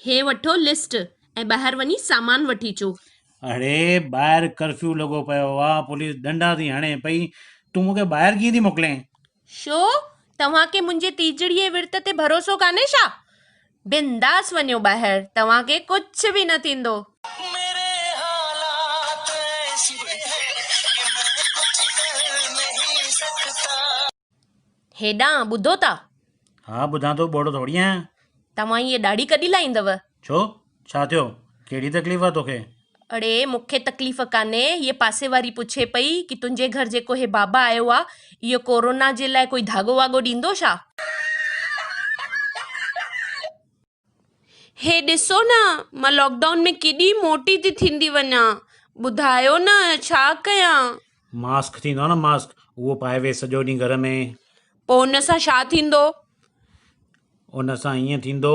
هي وٺو لسٽ ۽ ٻاهر وڃي سامان وٺي اچو. اڙي ٻاهر ڪرفيو لڳو پيو آ، پوليس ڏنڊا ٿي هڻي پئي، تون مون کي ٻاهر ڪيئن ٿي موڪلين؟ شو؟ توهان کي منهنجي تيجڙيء ورت تي ڀروسو ڪانهي ڇا؟ بنداس وڃو ٻاهر، توهان کي ڪجهه به نه ٿيندو. هيڏانهن ٻڌو ٿا؟ ها ٻڌان ٿو، ٻوڙو ٿوري آهيان. توهان هيء ڏاڙهي ڪڏهن لاهيندؤ؟ ڇو؟ ڇا ٿيو؟ ڪهڙي تڪليف آ توکي؟ اڙي مون کي تڪليف ڪانهي، هيء پاسي واري پڇي پئي ڪي تنهنجي گهر جيڪو هي بابا آيو آ، اهو ڪورونا جي لاء ڪوئي ڌاڳو واڳو ڏيندو ڇا؟ هي ڏسو نه مان لاڪ ڊائون ۾ ڪيڏي موٽي ٿي ٿيندي وڃان ٻڌايو نه ڇا ڪيان. ماسڪ ٿيندو آهي نه ماسڪ اهو پائي ويهه سڄو ڏينهن گهر ۾. پوء ان سان ڇا ٿيندو؟ ان سان ائين ٿيندو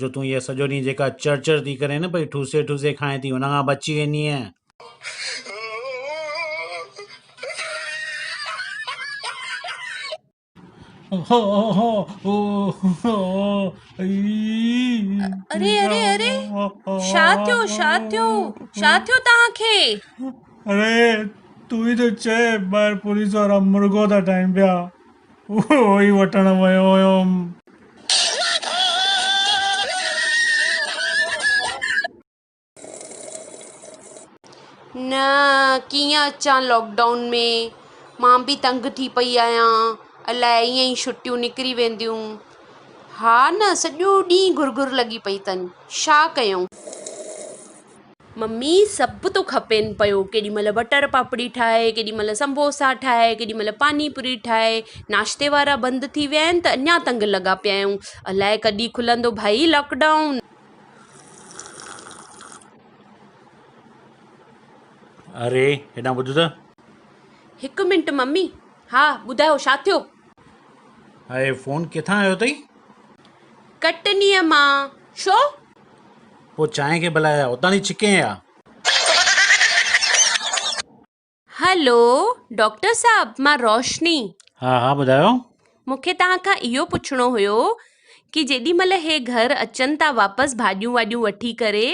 جو تون اها سڄو ڏينهن جيڪا چڙ چڙ ٿي ڪرين نه پئي ٺوسي ٺوسي کائين ٿي ان کان بچي ويندينء. اري اري اري ڇا ٿيو ڇا ٿيو ڇا ٿيو توهان کي؟ اڙي تون ئي ته چئي ٻاهر پوليس وارا مرغو ٿا ٺاهين پيا اهو ئي وٺڻ ويو هيم. نه ڪيئن اچان لاڪ ڊائون ۾ مان به تنگ ٿي پئي آهيان الائي ائين ئي ڇٽيون نڪري وينديون ها نه سڄو ڏينهن گهر گهر لڳي پئي اٿن ڇا ڪيون. ممي سڀ ٿو کپين پيو ڪيڏي مهل بٽر پاپڙي ٺاهي ڪيڏي مهل سمبوسا ٺاهي ڪيڏي مهل پاني پوري ٺاهي ناشتي وارا بند ٿي ويا آهن ته اڃا تنگ لڳا پيا آهيون الائي ڪڏهن کلندو ڀائي لاڪ ڊائون. اري هيڏانهن ٻڌ ته. هڪ منٽ ممي. ها ٻڌايو ڇا ٿيو؟ اهي فون ڪٿان آيو اٿئي؟ ڪٽنيء مان. ڇو؟ پوء چانهه کي ڀلا اتان ٿي ڇڪين يا؟ هلو ڊاڪٽر صاحب مان روشني. ها ها ٻڌايو. مون کي توهان کان اهو پڇڻو هيو ڪي جيڏي مهل هي گهر اچن ٿا واپس ڀاڄيون واڄيون وٺي ڪري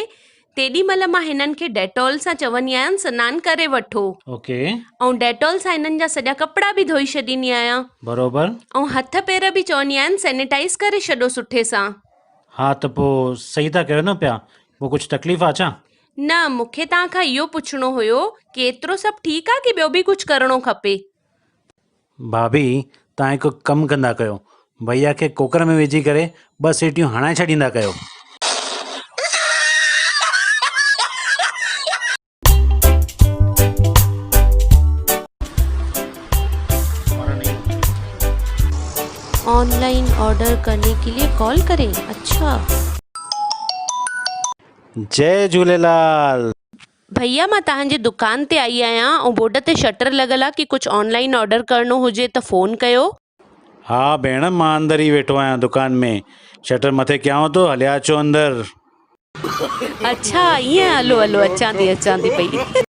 تيڏي مهل مان هنن کي ڊيٽول سان چوندي آهيان سنان ڪري وٺو. اوڪي. ۽ ڊيٽول سان هنن جا سڄا ڪپڙا به ڌوئي ڇڏيندي آهيان. بروبر. ۽ هٿ پير به چوندي آهيان سينيٽائيز ڪري ڇڏو سٺي سان. ها ته پوء صحيح ٿا ڪيو نه پيا پوء ڪجهه تڪليف آ ڇا؟ نه مون کي توهان کان اهو پڇڻو هيو ڪي ايترو سڀ ٺيڪ آ ڪي ٻيو به ڪجهه ڪرڻو کپي. ڀاڀي توهان هڪ ڪم ڪندا ڪيو ڀئيا کي ڪوڪر ۾ وجهي ڪري ٻه سيٽيون هڻائي ڇڏيندا ڪيو. آن لائن آرڊر ڪرني ڪي لئي ڪال ڪرين اڇا. جئي جهوليلال. ڀئيا مان توهان جي دڪان تي آئي آهيان ۽ بورڊ تي شٽر لڳل آ ڪي ڪجهه آن لائن آرڊر ڪرڻو هجي ته فون ڪيو. ها ڀيڻ مان اندر ئي ويٺو آهيان دڪان ۾ شٽر مٿي ڪيانو ٿو هليا اچو اندر. اڇا ائين هلو هلو اچان ٿي اچان ٿي پئي.